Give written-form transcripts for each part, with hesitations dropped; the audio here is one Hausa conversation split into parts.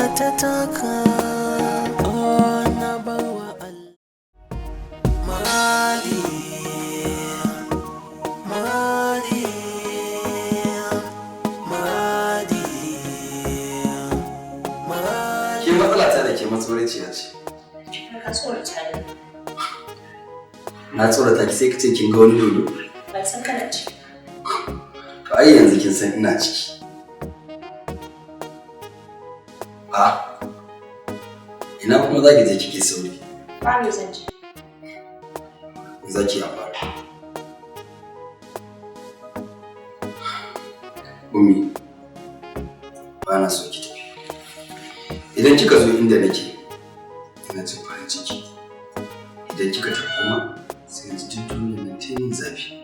Ta taka. Oh, na barwa Allah. Muradi, muradi, muradi, muradi. Ke matsala ta da ke matsoraciya ce. Ka tsorata ni. Na tsorata ki sai kace kin ga wani dodo. Ban san kana ciki. To ai yanzu kin san ina ciki. A ina kuma za ki je kike sauri? Falo zan je. Za ki a fara. Umi, ba na so ki tafi. Idan kika zo inda nake, ina jin farin ciki. Idan kika tafi kuma, sai in ji duk duniyar nan ta yi min zafi.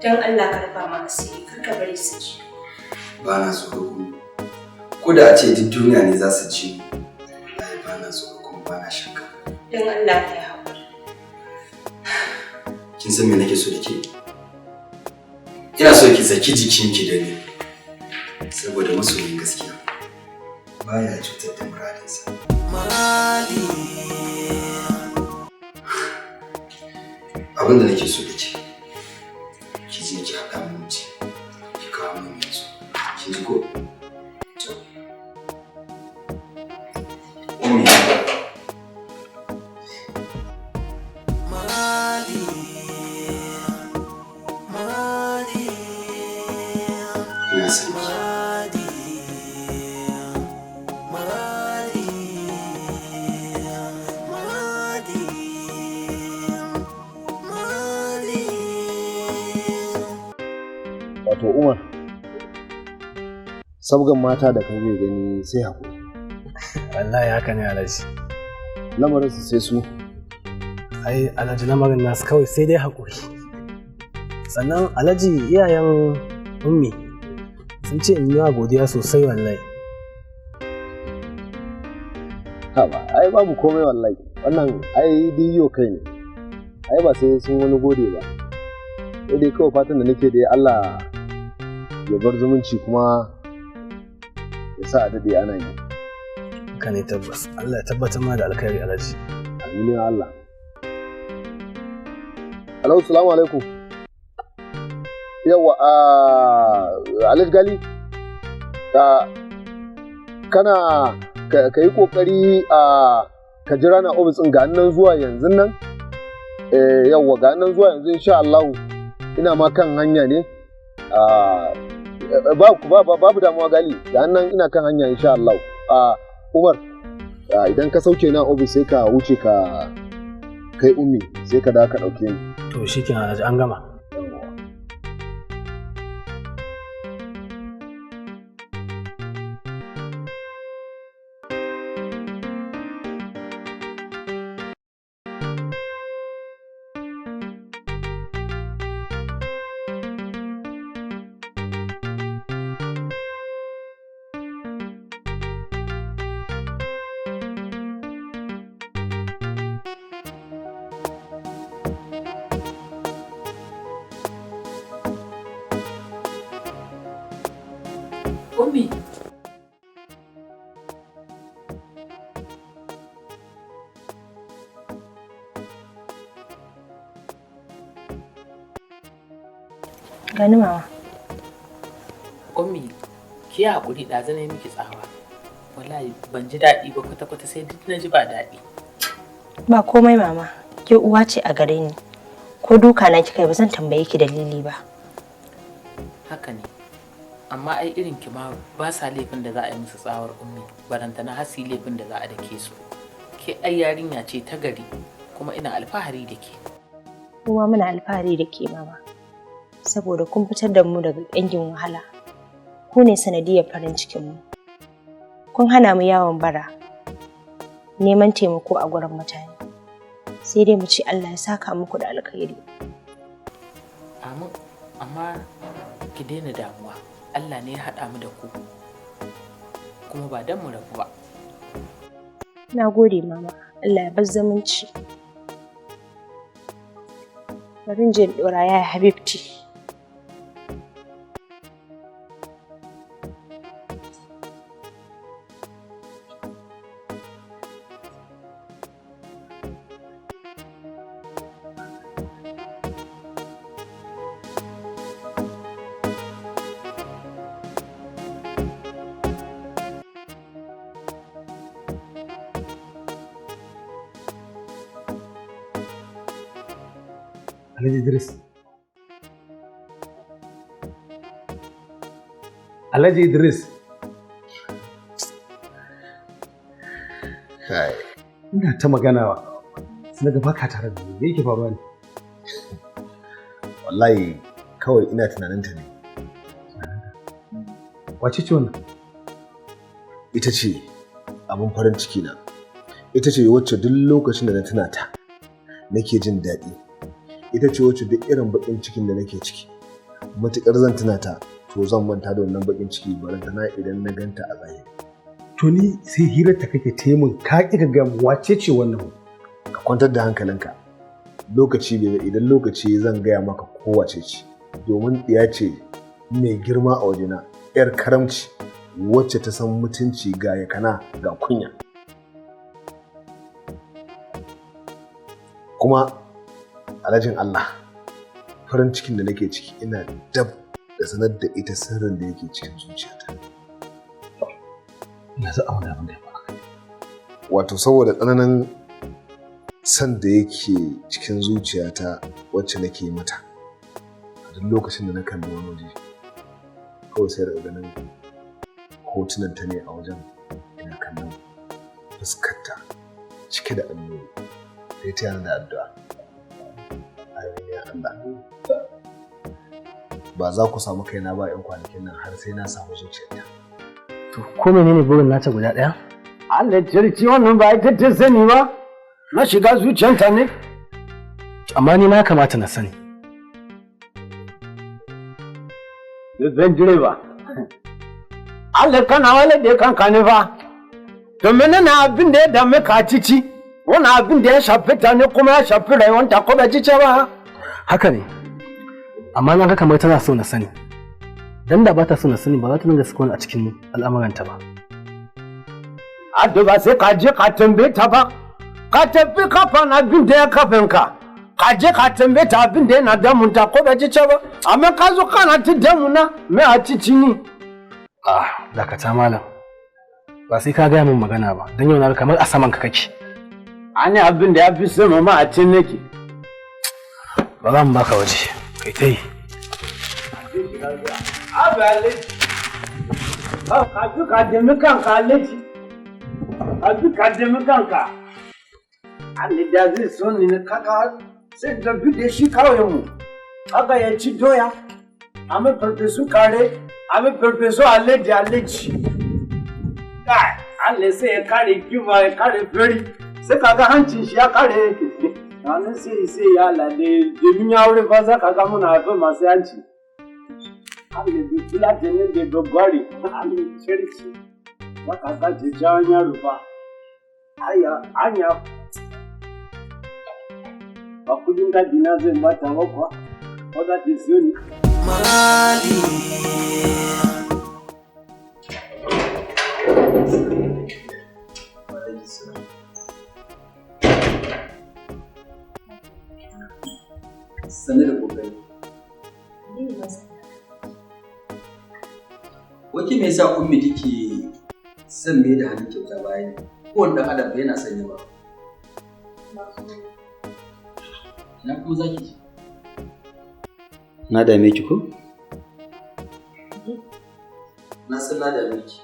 Don Allah ka rufa ma asiri, kar ka bari su ji. Ba na tsoro kuma. Ko da a ce duk duniya ne za su ci ni, wallahi ba na tsoro kuma ba na shakka. Don Allah ka yi haƙuri. Kin san me nake so da ke? Ina so ki saki jikinki da ni. Saboda masoyin gaskiya baya cutar da muradinsa. Muradi. Abin da nake so da ke, ki je ki haɗa mun ci, ki kawo mun yanzu. Kin ji ko? Ummi, Muradi, muradi, ina son ki. muradi, muradi, muradi, muradi. Wato Umar, sabgan mata da kake gani sai hakuri. Wallahi haka ne, Alhaji. Lamarin su sai su. Ai Alhaji, lamarin nasu kawai sai dai haƙuri. Sannan Alhaji, iyayen Ummi sun ce in yi wa godiya sosai wallahi. Haba, ai babu komai wallahi. Wannan ai diyo kai ne. Ai ba sai sun wani gode ba. Sai dai kawai fatan da nake dai Allah ya bar zumunci kuma ya sa a daɗe ana yi. Haka ne tabbas. Allah ya tabbatar ma da alkhairi, Alhaji. Amin ya Allah. Alo, salamu alaikum. Yawwa, a Alhaji Gali, kana ka yi kokari a ka jira na ofis ɗin ga nan zuwa yanzu nan. Eh, yawwa, ga nan zuwa yanzu insha Allah ina ma kan hanya ne. Ah, babu damuwa Gali, ga nan ina kan hanya insha Allah. Ah, Umar, idan ka sauke na ofis sai ka wuce ka kai Ummi sai ka dawo ka ɗauke ni. To shikenan Alhaji, an gama. Ummi. Gani mama. Ummi, ki yi haƙuri ɗazu na yi miki tsawa. Wallahi ban ji daɗi ba kwata-kwata, sai duk na ji ba daɗi. Ba komai mama. Ke uwa ce a gare ni. Ko duka na kika yi ba zan tambaye ki dalili ba. Haka ne. Amma ai irin ki ma ba sa laifin da za a yi musu tsawar, Ummi. Barantana har su yi laifin da za a dake su. Ke ai yarinya ce ta gari kuma ina alfahari da ke. Kuma muna alfahari da ke mama. Saboda kun fitar da mu daga ƙangin wahala. Ku ne sanadiyar farin cikinmu. Kun hana mu yawon bara, neman taimako a gurin mutane. Sai dai mu ce Allah ya saka muku da alkhairi. Amin. Amma ki daina damuwa. Allah ne ya haɗa mu da ku. Kuma ba don mu rabu ba. Na gode mama. Allah ya bar zumunci. Bari in je in ɗora yaya Habibti. Alhaji Idris. Alhaji Idris. Kai. Ina ta magana sai naga baka tare da ni. Me yake faruwa ne? Wallahi kawai ina tunanin ta ne. Wace ce wannan? Ita ce abin farin ciki na. Ita ce wacce duk lokacin da na tuna ta nake jin daɗi. Ita ce wacce duk irin baƙin cikin da nake ciki, matuƙar zan tuna ta to zan manta da wannan baƙin ciki, barantana idan na ganta a zahiri. To ni sai hirar ta kake ta min, ka ƙi ka ga wace ce wannan? Ka kwantar da hankalinka. Lokaci bai ba, idan lokaci zan gaya maka kowace ce, domin ɗiya ce mai girma a wajena, 'yar karamci wacce ta san mutunci, ga yakana, ga kunya. Kuma alhajin Allah, farin cikin da nake ciki, ina dab da sanar da ita sirrin da yake cikin zuciyata. Ina za a wani abin da ya faru. Wato saboda tsananin san da yake cikin zuciyata wacce nake mata, a duk lokacin da na kalli wani waje kawai sai daga ganin hotunan ta ne a wajen, ina kallon fuskarta cike da annuri, sai ta yana da addu'a. Amin ya Allah. Ba za ku samu kaina ba 'yan kwanakin nan har sai na samu zuciyarta. To ko menene burin nata guda ɗaya? Allah jirci, wannan ba ita ta sani ba, na shiga zuciyanta ne. Amma ni ma ya kamata na sani. Zan direba. Allah, kana wale da kanka ne fa. To menene abin da ya dame ka cici? Wannan abin da ya shafi ta ne kuma ya shafi rayuwanta, ko bai cice ba? Haka ne. Amma na ga kamar tana so na sani. Dan da ba ta so na sani, ba za ta dinga saka wani a cikin al'amuranta ba. Ado, ba sai ka je ka tambaye ta ba. Ka tafi kafa na abin da ya kafin ka. Ka je ka tambaye ta abin da yana damunta, ko bai cice ba? Amma ka zo kana ta damuna me a cici ni? Ah, dakata malam. Ba sai ka gaya min magana ba, don yau na ga kamar a saman ka kake. Ani abin da ya fi sama ma a cin nake. Ba za mu baka waje. Kai ta yi. Abale. Ka fi ka demi kanka, Alhaji. Ka fi ka demi kanka. Allah da zai so ni ne kaka, sai tafi da shi kawai mu. Kaka ya ci doya, a mai farfesu kare, a mai farfesu alhaji alhaji. Kai, Allah sai ya kare kiba, ya kare fari, sai kaga hancin shi ya kare. Ranar sai ya alade, domin ya wuri fa za ka ga muna haifar masu hanci. Allah bi fulatani da babbari, Allah kirki, za ka ga jijjawan yaro fa. Aya, anya, ba kudin gadi na zai mata ba kuwa, ko za ta siyo ni. Mali. Sannu da kokari. Wake, me yasa ummi kike son mai da hannun kyauta baya ne? Kowane ɗan adam yana son yaba. Ina kuma zaki je? Na dame ki ko? Na san na dame ki.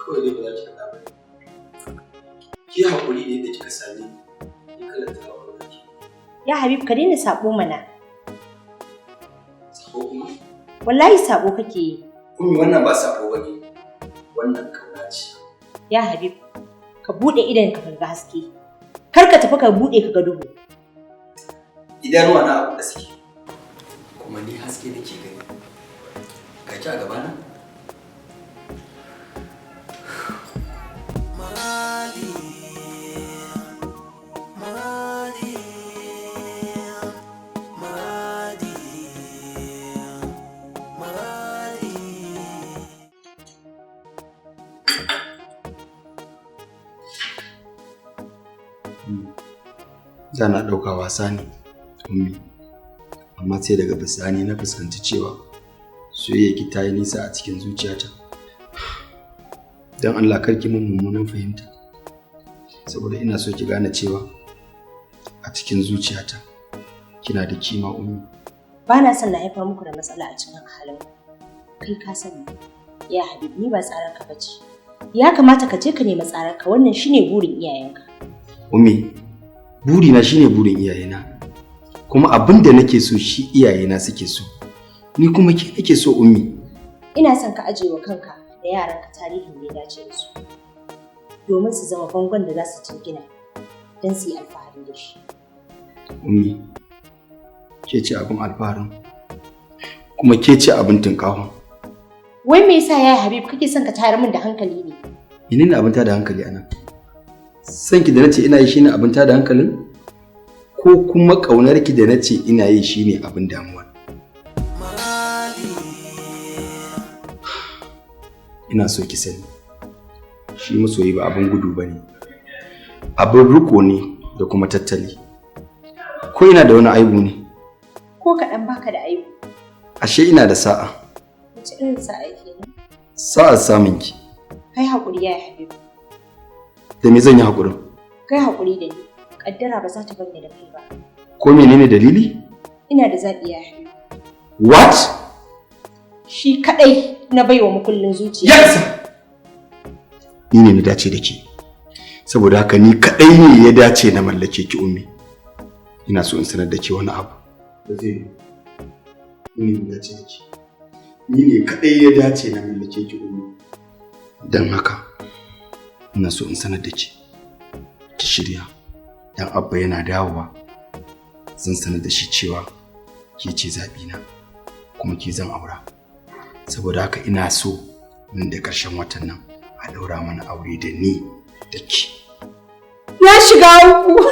Kawai dai ba za ki faɗa ba. Ki haƙuri da yadda kika same ni. Ki kalanta wa ki. Ya Habib, ka daina sabo mana. Sabo kuma? Wallahi sabo kake yi. Ummi, wannan ba sabo ba ne. Wannan kauna ce. Ya Habib, ka buɗe idon ka ga haske. Kar ka tafi ka buɗe ka ga duhu. Idanuwa na abu da suke. Kuma ni haske nake gani. Ka ki a gabana? Mali. Mali. Mali. Mali. Da na ɗauka wasa ne, ummi. Amma sai daga bisani na fuskanci cewa soyayya ki ta yi nisa a cikin zuciyata. Don Allah kar ki mun mummunan fahimta. Saboda ina so ki gane cewa a cikin zuciyata Kina da kima, Ummi. Ba na son na haifar muku da matsala a cikin halin. Kai ka sani. Ya Habib, ni ba tsararka ba ce. Ya kamata ka je ka nemi tsararka, wannan shine burin iyayenka. Ummi, burina shine burin iyayena. Kuma abin da nake so shi iyayena suke so. Ni kuma ke nake so, Ummi. Ina son ka ajiye wa kanka da yaranka tarihin da ya dace da su, domin su zama bangon da za su jingina don su yi alfahari da shi. Ummi, ke ce abin alfaharin, kuma ke ce abin tunkahon. Wai me yasa, yaya Habib, kake son ka tayar min da hankali ne? Menene abin tada hankali anan? Son ki da nace ina yi shine abin tada hankalin? Ko kuma ƙaunar ki da nace ina yi shine abin damuwa? Muradi. Ina so ki sani, shi masoyi ba abin gudu bane. Abin riko ne da kuma tattali. Ko ina da wani aibu ne? Ko kaɗan baka da aibu. Ashe ina da sa'a. Wace irin sa'a kenan? Sa'ar samun ki. Kai haƙuri, yaya Habib. Da me zan yi haƙurin? Kai haƙuri da ni. Ƙaddara ba za ta bar ni da kai ba. Ko menene dalili? Ina da zaɓi, yaya Habib. What? Shi kaɗai na baiwa makullin zuciya. Yes! Ni ne na dace da ke. Saboda haka ni kaɗai ne ya dace na mallake ki, Ummi. Ina so in sanar da ke wani abu. Ba zai yiwu. Ni ne na dace da ke. Ni ne kaɗai ya dace na mallake ki, Ummi. Don haka, ina so in sanar da ke. Ki shirya. Dan Abba yana dawowa, zan sanar da shi cewa ke ce zaɓina kuma ke zan aura. Saboda haka ina so nan da ƙarshen watan nan a ɗaura mana aure da ni da ke. Na shiga uku.